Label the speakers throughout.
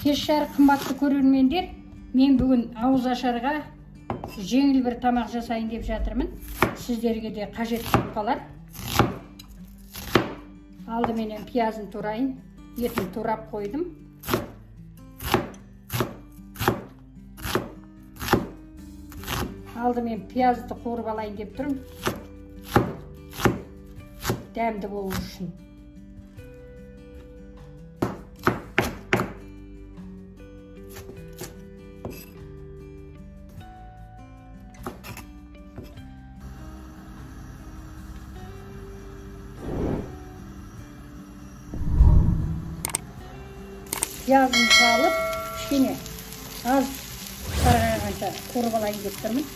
Speaker 1: Кеш жарық қымбатты көрермендер, мен бүгін ауыз ашарға жеңіл бір тамақ жасайын деп жатырмын. Сіздерге де қажет болып қалар. Алдыменен пиязын турайын, етін турап қойдым. Алдымен пиязды қуырып алайын деп тұрмын, дәмді болу үшін. Пиязын салып, кішкене аз сарғайғанша қуырып алайын деп тұрмын.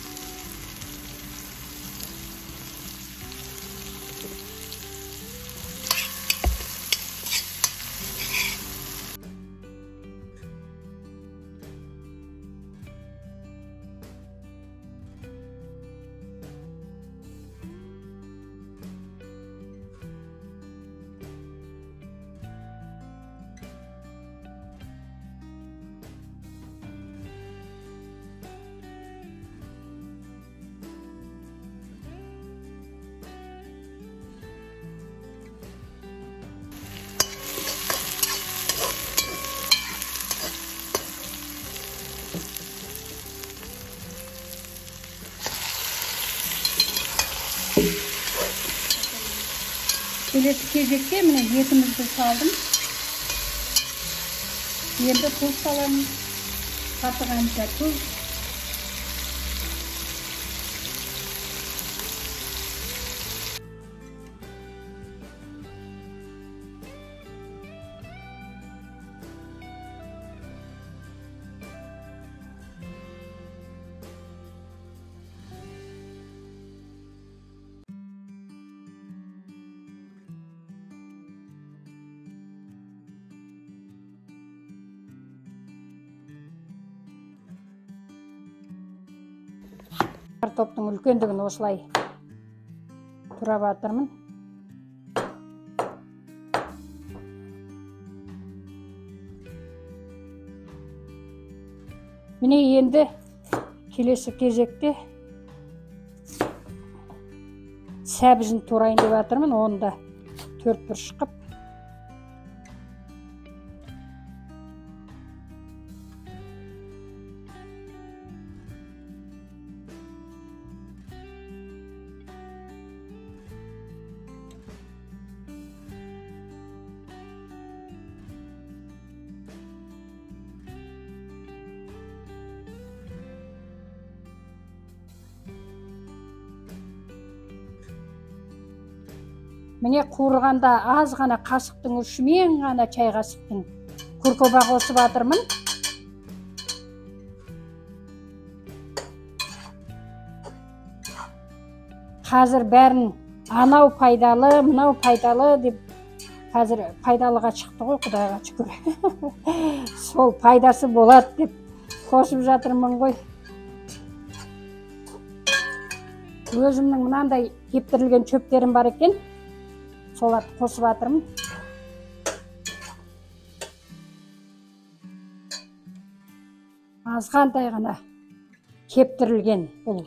Speaker 1: Келесі кезекте міне етімізді салдым. Енді тұз саламын. Қатығанша тұз. Картоптың үлкендігін осылай турап жатырмын. Міне енді келесі кезекте сәбізін турайын деп жатырмын. Оны да төрт бұрыш қып. Міне қуырғанда аз ғана қасықтың ұшымен ғана чай қасықтың куркума қосып жатырмын. Қазір бәрін анау пайдалы, мынау пайдалы деп қазір пайдалыға шықты ғой, Құдайға шүкір. Сол пайдасы болады деп қосып жатырмын ғой. Өзімнің мынандай кептірілген шөптерім бар екен. Соларды қосып жатырмын. Азғантай ғана кептірілген бұл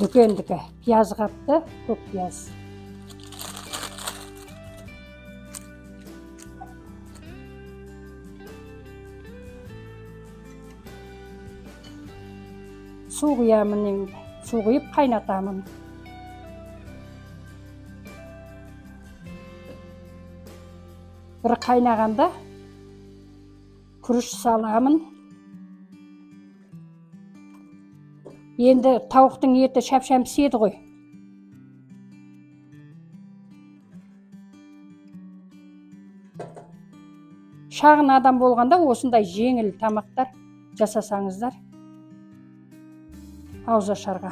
Speaker 1: дүкендікі пияз қапты, көк пияз. Су құямын енді. Су құйып қайнатамын. Бір қайнағанда күріш саламын. Енді тауықтың еті шәп-шәм піседі ғой. Шағын адам болғанда осындай жеңіл тамақтар жасасаңыздар ауыз ашарға.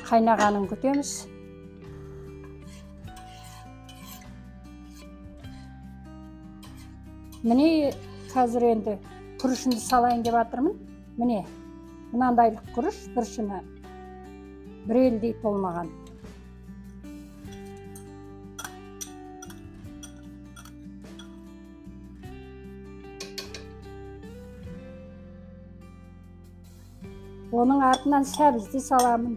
Speaker 1: Қайнағанын күтеміз. Міне қазір енді күрішімді салайын деп жатырмын. Міне мынандайлық күріш, бір шыны Бір елдей толмаған. Оның артынан сәбізді саламын.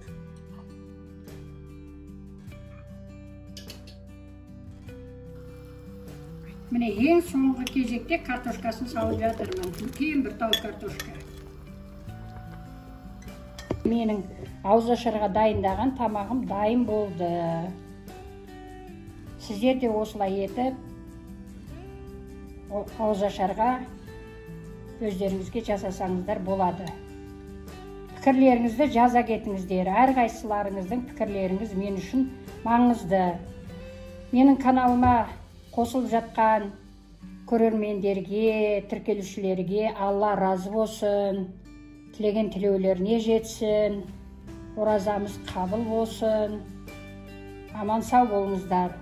Speaker 1: Міне, ең соңғы кезекте картошкасын салып жатырмын. Үлкен бір тал картошка. Менің ауызашарға дайындаған тамағым дайын болды. Сіздер де осылай етіп ауызашарға өздеріңізге жасасаңыздар болады. Пікірлеріңізді жаза кетіңіздер. Әрқайсыларыңыздың пікірлеріңіз мен үшін маңызды. Менің каналыма қосылып жатқан көрермендерге, тіркелушілерге Алла разы болсын. Тілеген тілеулеріне жетсін. Оразамыз қабыл болсын. Аман сау болыңыздар.